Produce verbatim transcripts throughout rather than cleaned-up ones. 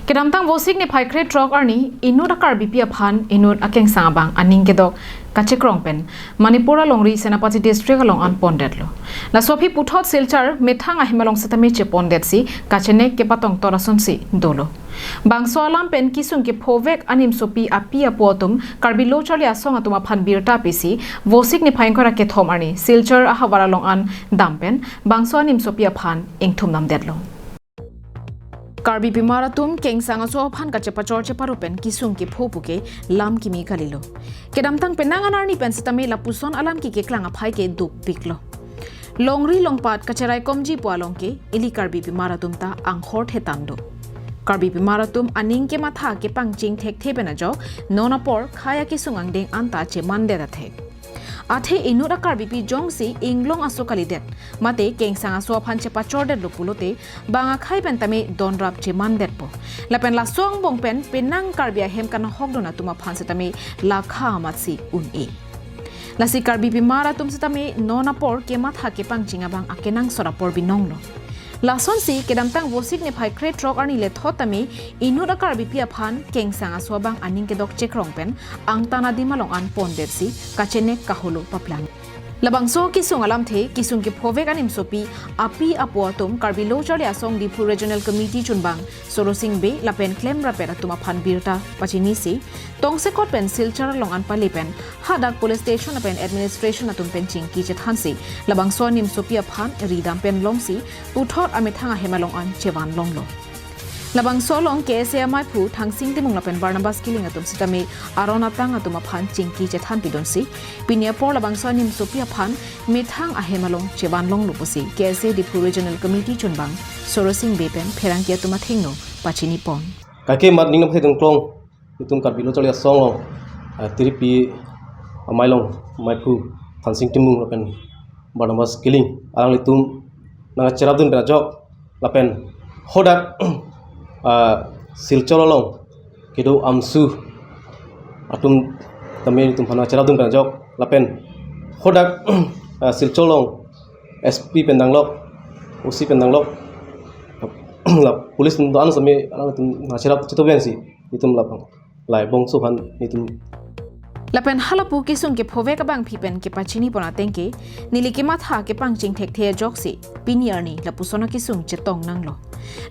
Kedamtang Vosik niphai krethrok arni inut a-Karbipi aphan inut akengsang abang aning kedok kachekrong pen Manipur alongri Senapati district along an pondetlo. Laso aphi puthot Silchar methang ahem along setame chepondetsi kachenek kepatong tor asonsi dolo. Bangso alam pen kesung kephovek animsopi api apo atum Karbi Lo Charli Asong atum aphan birta pisi Vosik niphai ingkoi ra kethom arni Silchar ahavar along an dam pen bangso animsopi aphan ingthum damdetlo. Karbi pimar atum kengsang aso aphan kachepachor cheparo pen kesung kepho puke lam kimi kalilo. Kedamtang penang an arni pen setame lapuson alam kekeklang aphai ke dukpiklo. Longri longpat kacherai komji pu along ke ili Karbi pimar atum ta anghor thetan do. Karbi pimar atum aning kematha kepangching thekthe pen ajok non apor khei akesung angdeng anta chemandet athek. Athe inut a-Karbipi jongsi inglong aso kalidet mate kengsang aso aphan chepachordetlo pulote bang akhei pen tame donrap chemandetpo. Lapen laso angbong pen penang Karbi ahem kanahokdun atum aphan setame lakha amatsi un-e. Lasi Karbi pimar atum setame non apor kematha kepangching abang akenangsot apor binonglo. Lasonsi kedamtang Vosik niphai krethrok arni lethot tame inut a-Karbipi aphan kengsang aso abang aning kedok chekrong pen angtan adim along an pondetsi kachenek kaholo paplang. Labangso kesung alamthe kesung kephovek animsopi api apo atum Karbi Lo Charli Asong Diphu Regional Committee chunbang Sorosing Bey lapen klemrappet atum aphan birta pachinisi tongsekot pen Silchar along an pale pen hadak police station lapen administration atum pen chingki chethansi labangso animsopi aphan ridam pen longsi puthot amethang ahem along an chevan longlo. Labangso along K S A amaiphu Thangsing Timung lapen Barnabas Killing atum setame aron atang atum aphan chingki chethan pidunsi pini apor labangso animsopi aphan methang ahem along chevan longlo pusi K S A Diphu Regional Committee chunbang Sorosing Bey pen pherangke atum athengno pachinipon. Kake mat ning nang thedung klong itum Karbi Lo Charli Asong along, ah, tiripi amei along maiphu Thangsing Timung lapen Barnabas Killing alanglitum nangcherapdun pen ajok lapen hadak, ah, Silchar along kedo AMSU atum tame itum aphan nangcherapdun pen ajok lapen hadak, ah, Silchar along S P pen danglok, O C pen danglok, la police do-an setame alanglitum nangcherap chetobensi itum labang lai bongso aphan itum. Lapen halapu kesung kephovek abangpi pen kepachinipon ateng ke neli kematha kepangching thekthe ajoksi pini arni lapuson akesung chetong nanglo.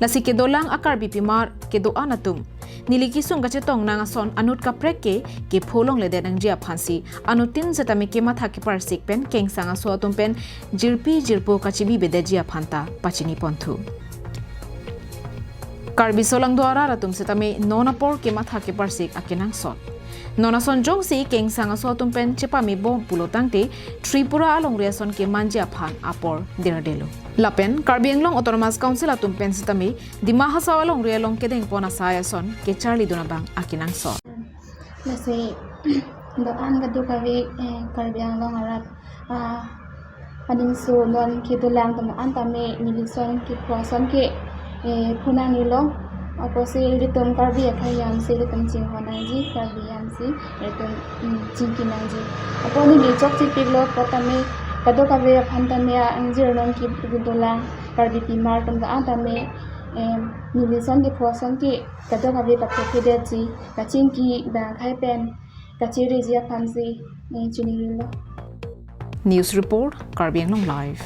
Lasi kedolang a-Karbi pimar kedo-an atum neli kesung kachetong nang ason anut kaprek ke kepho longledet nangji aphansi anuttin setame kematha keparsik pen kengsang aso atum pen jirpi jirpo kachebi bedetji aphan ta pachinipon thu. Karbi solangdo arat atum setame non apor kematha keparsik akenangsot. Non ason jongsi kengsang aso atum pen chepamebom pulo tangte Tripura alongri ason kemanji aphan apor derdelo. Lapen Karbi Anglong Autonomous Council atum pen setame Dima Hasao alongri along kedengpon asai ason kecharlidun abang akenangsot. Lasi do-an kadokave, eh, Karbi Anglong arat, ah, aningso non kedolang atum an tame neli ason kepho ason ke, eh, phonangnelo. Apotsi ilitum Karbi akhei yamsi ilitum chinghon nangji, Karbi yamsi ilitum, mm, chingki nangji. Apot neli chokchepiklo apot tame kadokave aphan tame angjir non kedolang Karbi pimar atum do-an tame, eh, neli ason kepho ason ke kadokave kaphophedetji, kachingki bang akhei pen kachariji aphansi, eh, chiningrilo. News report, Karbi Anglong Live.